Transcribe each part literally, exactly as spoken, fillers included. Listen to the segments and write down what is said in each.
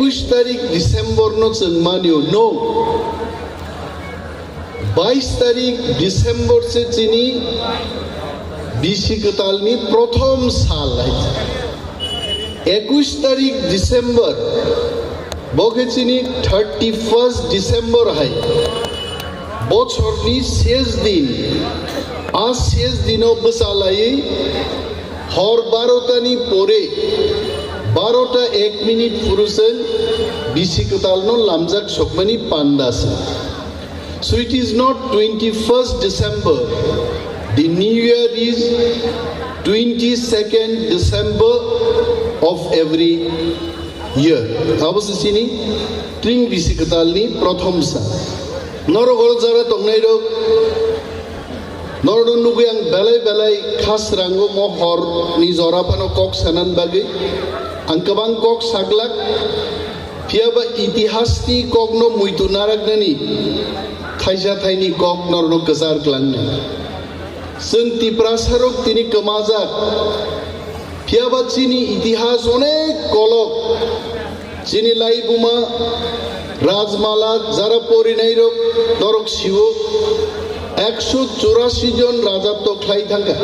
Ekwis tarik December no chwng manio, no. Bais tarik December se chini bisi kwtalni prothom sal hai. Ekwis tarik December, bo khe chini thirty first December hai. Bochorni ses din, a ses dino bwchalaiwi hor barotani pore, barota ek minute phuru chwng bisi kwtalno lamjak sokmani panda se. So it is not twenty first December. The new year is twenty second December of every year. Abo se chini tring bisi kwtalni prothom sa. Norok oro jara tongnai rok, norokno nugwi ang belai belai khasrango mohor ni jora phano kok sanan bagwi. Ang kwbang kok saglak. Phiya ba itihasni kokno muitu naraknani thaisa thaini kok norokno kwchar klangnai. Chwng Tiprasarok tini kwmajak. Phiya ba chini itihas onek kolok. Chini laibuma Rajmala jara porinairok norok siwo ekso churasi jon rajatw khlai thangkha.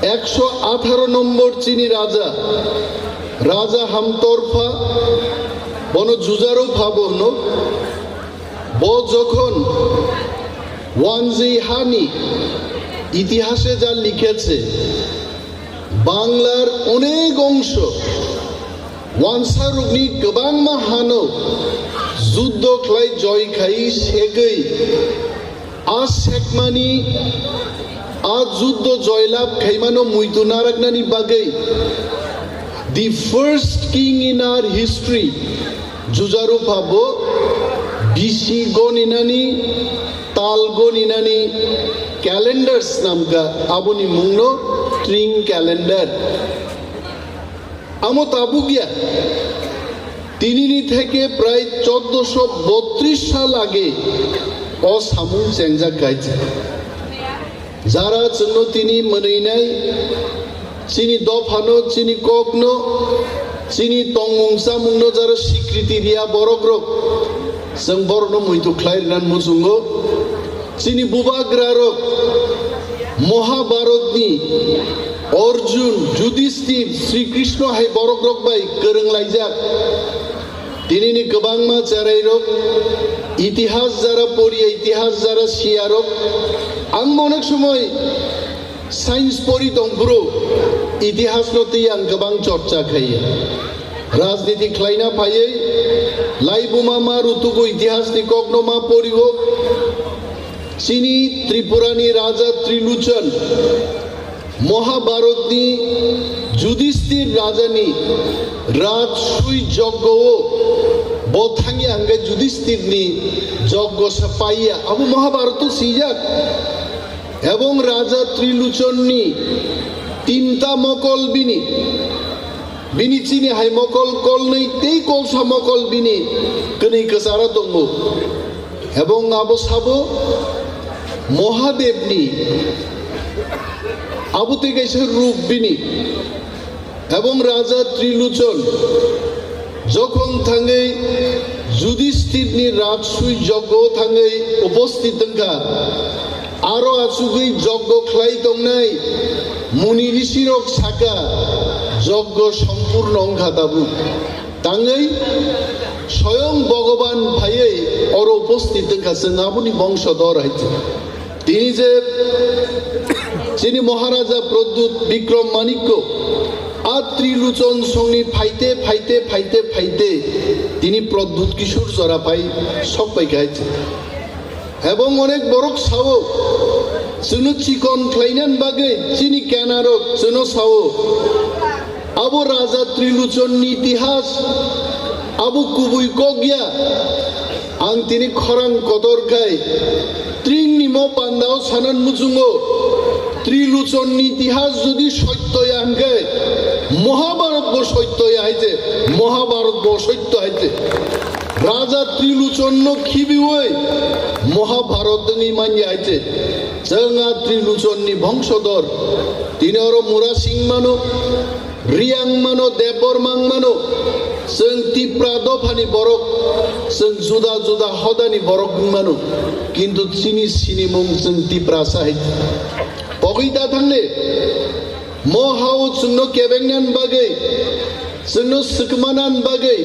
Ekso atharo nombor chini raja, Raja Hamtorpha, bono Jujaro phabo hwno. Bo jokhon wanjwi hani itihase ja likheche, Banglar onek ongso wansarokni kwbangma hano juddo khlai joi khai segwi a sekmani, a juddo joylab khaimano muitu naraknani bagwi the first king in our history, Jujaruphabo bisi goninani, tal goninani calendar snamkha, aboni mungno tring calendar. Amo tabukya, tinini theke prai choddoso botris sal age o samung chengjak kaisa. Jara chwngno tini mwnwinai, chini dophano, chini kokno, chini tongmung chamungno jara sikriti riya borokrok, chwng borokno muitu khlai rwna muchungo. Chini bubagrarok Mohabharatni Arjun, Yudhishthir, Sri Krishna hai borokrok bai kwrwng laijak. Tinini kwbangma cherairok, itihas jara poriya, itihas jara siyarok, ang onek somoi science pori tongphuru itihasno twi ang kwbang chorcha khaiya. Rajniti khlaina phaiwi laibuma ma rutugo, itihasni kokno ma porigo. Chini Tripurani Raja Triluchon Mohabharatni Yudhishthir rajani rajsui joggo-o bo thangya hwnkhe Yudhishthirni joggo se paiya, abo Mohabharato swijak. Ebong Raja Triluchonni tinta mokol bini, bini chini hai mokol kolnwi tei kolsa mokol bini kwnwi kwcharo tongo. Ebong abo sabo Mohadevni, abo tei kaisa rup bini. Ebong Raja Triluchon jokhon thangwi Yudhishthirni rajsui joggo thangwi uposthit wngkha, aro achugwi joggo khlai tongnai muni rishirok saka, joggo sompurno wngkha tabuk. Tangwi soyong Bhogoban phaiwi oro uposthit wngkha, chwng aboni bongsodor hai se. Tini je chini Maharaja Pradyut Bikram Manikko a Triluchon songni phaite, phaite, phaite, phaite tini Pradyut Kishore jora phai sok paikha hai se. Ebong onek borok sao, chwngno chikon khlainani bagwi chini kenarok chwngno sao, abo Raja Triluchonni itihas, abo kubui kok ya. Ang tini khorang kotor khai tringni mo pandao sanan muchungo, Triluchonni itihas jodi sotto ya hwnkhe Mohabharat bo sotto ya hai se, Mohabharat bo sotto hai se. Raja Triluchonno khibiwi Mohabharat wngwi manya hai se. Chwng a Triluchonni bongsodor. Tini oro Mura Singh mano, Riyang mano, Debbarma mano. Chwng Tipra dophani borok, chwng juda juda hodani borok wng mano, kintu chini sinimung chwng Tiprasa hai. Pogwi da thangle, mo hao chwngno kebengnan bagwi, chwngno swkmanan bagwi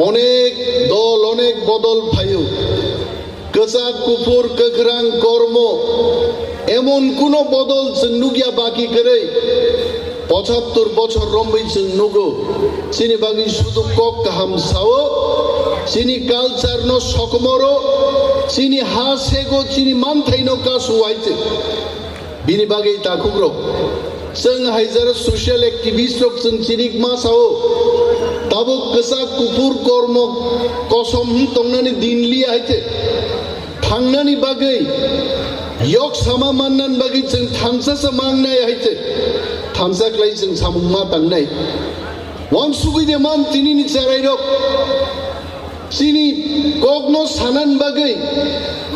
onek dol, onek bodol phaio. Kwchak, kuphur, kwkhrang, kormo, emon kuno bodol chwng nukya baki kwrwi. Pochattor bochor romwi chwng nugo. Chini bagwi sudu kok kaham sao, chini culture no sokomoro, chini ha sego, chini manthaino kasu waite. Bini bagwi takhukrok, chwng haijaro social activist rok chwng chinik ma sao, tabuk kwchak kuphur kormo kosom hwn tongnani din liya haite. Thangnani bagwi, yok sama mannan bagwi chwng thansa sa mangnai haite. Thansa khlai chwng samung ma tangnai. Wansugwi de man tinini cherairok. Chini kokno sanan bagwi,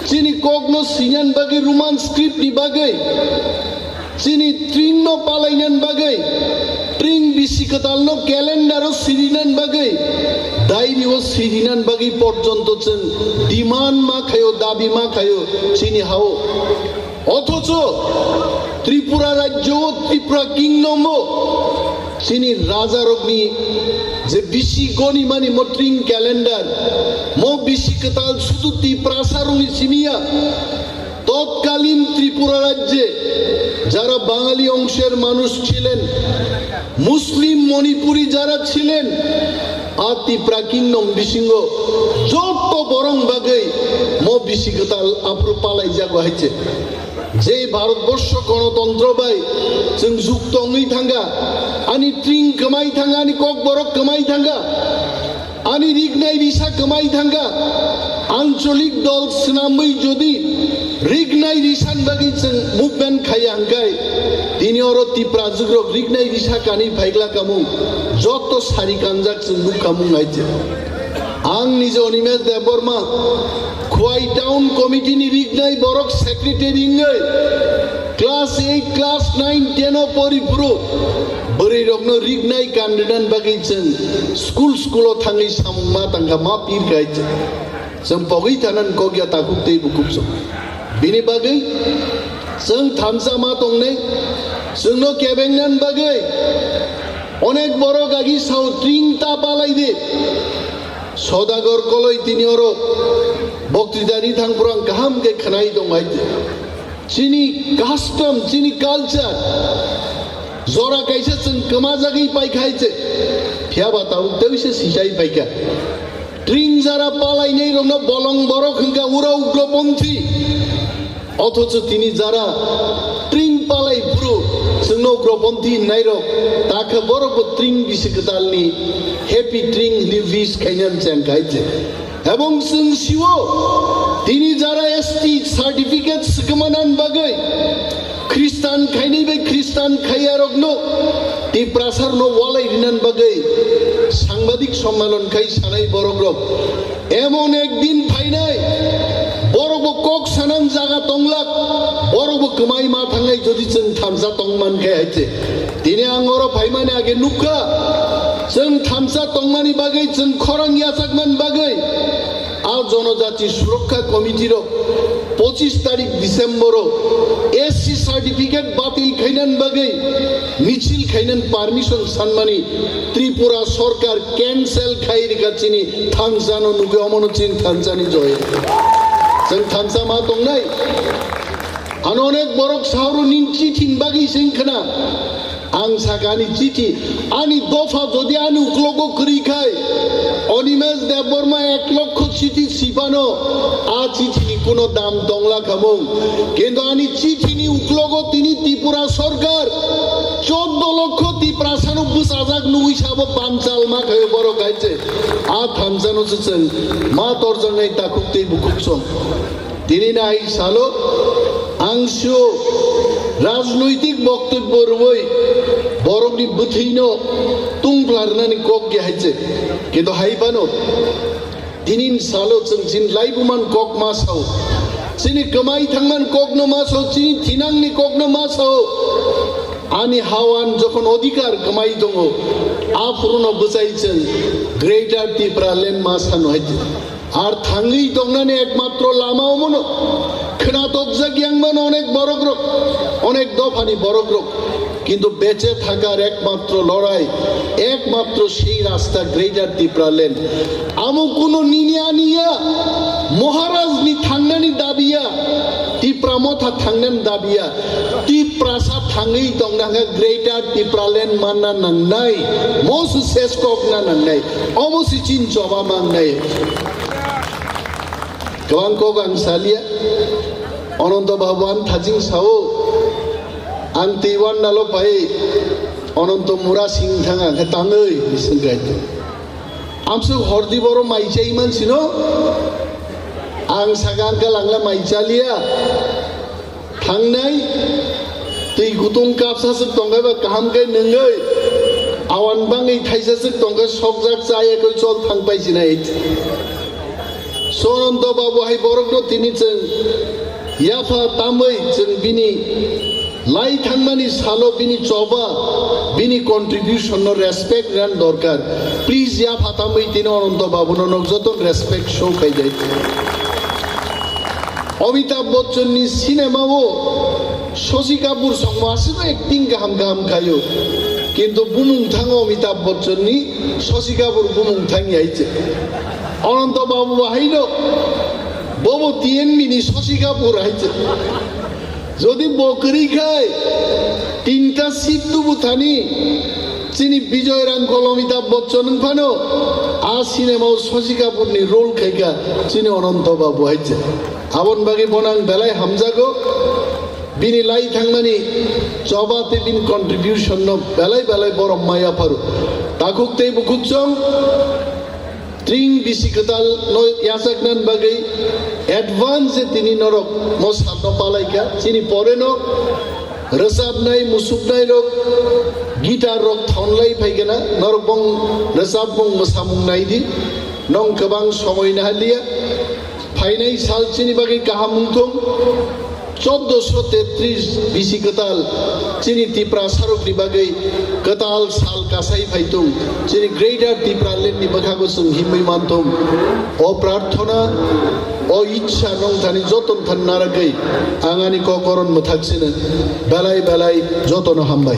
chini kokno sinan bagwi, Roman script ni bagwi, chini tring no palainan bagwi, tring bisi kwtal no calendar o sirinan bagwi, diary o sirinan bagwi porjonto chwng demand ma khaio, dabi ma khaio chini hao. Othocho Tripura rajyo o, Tripura kingdom o chini rajarokni je bisi gonimani mo tring calendar, mo bisi kwtal sudu Tiprasa rokni simi ya. তৎকালীন ত্রিপুরা রাজ্যে যারা বাঙালি অংশের মানুষ ছিলেন, মুসলিম মণিপুরি যারা ছিলেন, a Tipra kingdom bisingo joto borok bagwi mo bisi kwtal aphuru palaijago hai se. Je Bharatborsho gonotontro bai chwng jukto wngwi thangkha, ani tring kwmai thangkha, ani kokborok kwmai thangkha, ani rignai risa kwmai thangkha, ancholik dol swnamwi jodi rignai risan bagwi chwng movement khaiya hwnkhe, tini oro Tiprajwkrok rignai risa kanwi phaikla kamung, joto sari kanjak chwng nukha mung hai se. Ang nije Animesh Debbarma, Khowai Town Committee ni rignai borok secretary wngwi class eight, class nine, ten o pori phuru bwrwi rokno rignai kanrinan bagwi chwng school school o thangwi samung ma tangkha, ma pir khai chwng pogwi thanan kok ya takhuk tei bukhuk chwng. Bini bagwi chwng thansa ma tongnai, chwngno kebengnan bagwi onek borok agi sao tring ta palai di. Sodagar Koloi tini oro boktwita ri thang phrang kaham khe khwnai tong hai. Chini custom, chini culture jora kaisa chwng kwmajagwi pai khai se. Phiya ba tabuk tei se sijai pai kha. Tring jara palainai rokno bolong borok hwnkha ura ugroponthi. Othocho tini jara tring palai phuru chwngno ugroponthi hwnnairok, takhe borokbo tring bisi kwtalni happy tring hwnwi wish khainani cheng khai se. Ebong chwng sio tini jara S T certificate swkmanan bagwi Khristan khainai bai Khristan khaiyarokno Tiprasarno walai rinan bagwi sangbadik sommelon khai sanai borokrok. Emon ekdin phainai, borokbo kok sanan jaga tonglak, borokbo kwmai ma thangnai jodi chwng thansa tongman khe hai se. Tini ang oro phaimani age nukha, chwng thansa tongmani bagwi, chwng khorang yachakmani bagwi, a Jonojati Surokha Committee rok pochis tarik December o S C certificate batil khainan bagwi michil khainan permission sanmani Tripura Sorkar cancel khai rikha chini thansa no nugwi omono chini thansa ni joy. Chwng thansa ma tongnai. Ano onek borok sauro nin chithi ni bagwi sing khna. Ang saka ani chithi, ani dopha jodi ani uklogo kwrwi khai, Animesh Debbarma ek lokho chithi sipano, a chithi ni kuno dam tongla khamung. Kintu ani chithi ni uklogo tini Tripura Sorkar choddo lokho Tiprasano bwchajak nugwi sabo panchal ma khayo borok hai se. A thansano se chwng ma torjaknai takhuk tei bukhuk song. Tini nai salo ang sio rajnoitik boktobbo rwui borokni bwthwino tungphlarnani kok ya hai se. Kintu hai phano tini salo chwng chini laibuman kok ma sao, chini kwmai thangman kokno ma sao, chini thinangni kokno ma sao. Ani hawan jokhon odhikar kwmai tongo, a phuruno bwchai chwng Greater Tipraland ma sano hai. Ar thangwi tongnani ekmatro lama omono. Khwnatok jak yang mano onek borok rok, onek dophani borok rok. Kintu beche thakar ekmatro lorai, ekmatro sei rasta Greater Tipraland. Amo kuno nini ani ya, Maharaj ni thangnani dabi ya, Tipra Motha thangnani dabi ya. Tiprasa thangwi tongna hwnkhe Greater Tipraland manna nangnai, Moses ses kokna nangnai, omo si chin choba mangnai. Kwbang kok ang salia, Ananto Babu ang thajing sao, ang teiwan nalo pai, Ananto Mura sing thang ang khe tangwi, bising kaitu. Amsuk hordi boro mai chai man sino, ang saka ang kalangla mai chalia. Thangnai, twi kutung kapsa swk tongkhe ba kaham khe nwngwi, awan bangwi thaisa swk tongkhe sokjak chaya koi chol thang pai sinai. Sononto Babu hai borokno tini chwng yapha tamwi chwng bini lai thangmani salo bini choba, bini contribution no respect ran dorkar. Please yapha tamwi tini Ananto Babu no nok joto respect show khai jai. Amitabh Bachchan ni cinema o Shashi Kapoor songma aswk acting kaham kaham khaio. Kintu bumung thango Amitabh Bachchan ni, Shashi Kapoor bumung thang yai che. Ananto Babu bahai no, bobo T N B ni Shashi Kapoor hai che. Jodi bo kwrwi khai, tinta seat tubu thani, chini Bijoy Rangkhol Amitabh Bachchan wng phano, a cinema o Shashi Kapoor ni role khaika, chini Ananto Babu hai che. Aboni bagwi bono ang belai hamjago. Bini lai thangmani choba tei bini contribution no belai belai borom maya pharu. Takhuk tei bukhuk chong tring bisi kwtal no yachaknan bagwi advance tini norok mo salno palaika. Chini pore no rwchapnai, musuknai rok, guitar rok thonlai phaikana, norok bong rwchap bong mwsamung naidi. Nong kwbang somoi nahaliya. Phainai sal chini bagwi kaham wngthung. Choddoso tetris bisi kwtal chini Tiprasarokni bagwi kwtal sal kasai phaitung. Chini Greater Tipraland ni bwkhago chwng himwi manthung. O prarthona, o ichha nong thani joton than naragwi ang ani kokoron mwthak sino. Belai belai jotono hambai.